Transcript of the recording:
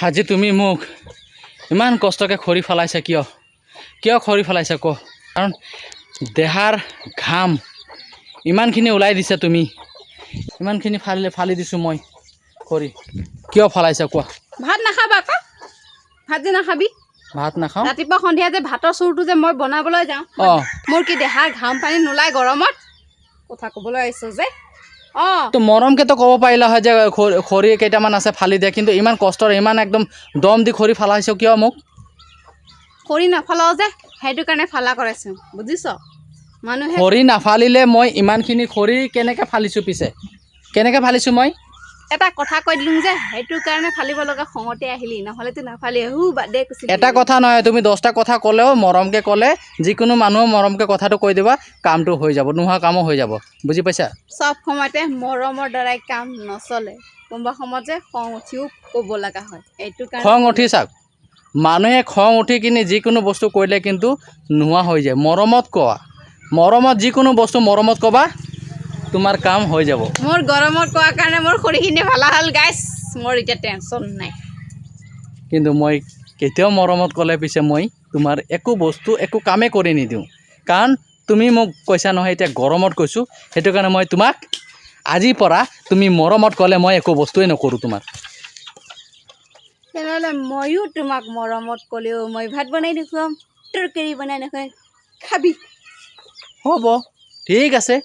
আজি তুমি মোক ইমান কষ্টকৈ খৰি ফলাইছা কিয়? কিয় খৰি ফলাইছা ক? কাৰণ দেহাৰ ঘাম ইমানখিনি ওলাই দিছা তুমি। ইমানখিনি ফালি ফালি দিছোঁ মই খৰি। কিয় ফলাইছা কোৱা? ভাত নাখাবা আকৌ? ভাত যে নাখাবি? ভাত নাখাওঁ। ৰাতিপুৱা সন্ধিয়া যে ভাতৰ চোৰটো যে মই বনাবলৈ যাওঁ, মোৰ কি দেহাৰ ঘাম পানী নোলায় গৰমত? কথা ক'বলৈ আহিছ যে। তো মৰমকেতো ক'ব পাৰিলা হয় যে খৰি কেইটামান আছে, ফালি দে। কিন্তু ইমান কষ্টৰ, ইমান একদম দম দি খৰি ফালাইছ কিয় মোক? খৰি নাফালাও যে, সেইটো কাৰণে ফালা কৰাইছোঁ, বুজিছ? মানুহে খৰি নাফালিলে মই ইমানখিনি খৰি কেনেকৈ ফালিছোঁ পিছে? কেনেকৈ ফালিছোঁ মই? এটা কথা কৈ দিলোঁ যে, সেইটো কাৰণে ফালিব লগা খঙতে আহিলি, নহ'লেতো নাফালি। হু, বাদে কৈছিলি। এটা কথা নহয়, তুমি 10টা কথা ক'লেও মৰমকৈ ক'লে, যিকোনো মানুহ মৰমকৈ কথাটো কৈ দিবা, কামটো হৈ যাব, নোহোৱা কামো হৈ যাব, বুজি পাইছা? চব সময়তে মৰমৰ দ্বাৰাই কাম নচলে। কোনোবা সময়ত যে খং উঠিও ক'ব লগা হয়, এইটো কাৰণে। খং উঠি, চাওক, মানুহে খং উঠি কিনি যিকোনো বস্তু কৰিলে কিন্তু নোহোৱা হৈ যায়। মৰমত কোৱা, মৰমত যিকোনো বস্তু মৰমত ক'বা, তোমাৰ কাম হৈ যাব। মোৰ গৰমত কোৱাৰ কাৰণে মোৰ খৰিখিনি ফালা হ'ল গাইছ। মোৰ এতিয়া টেনশ্যন নাই। কিন্তু মই কেতিয়াও মৰমত ক'লে পিছে মই তোমাৰ একো বস্তু, একো কামেই কৰি নিদিওঁ। কাৰণ তুমি মোক কৈছা নহয়, এতিয়া গৰমত কৈছোঁ, সেইটো কাৰণে মই তোমাক আজিৰ পৰা তুমি মৰমত ক'লে মই একো বস্তুৱেই নকৰোঁ তোমাৰ। তেনেহ'লে ময়ো তোমাক মৰমত ক'লেও মই ভাত বনাই দেখুৱাম, তৰকাৰী বনাই দেখুৱাম, খাবি। হ'ব, ঠিক আছে।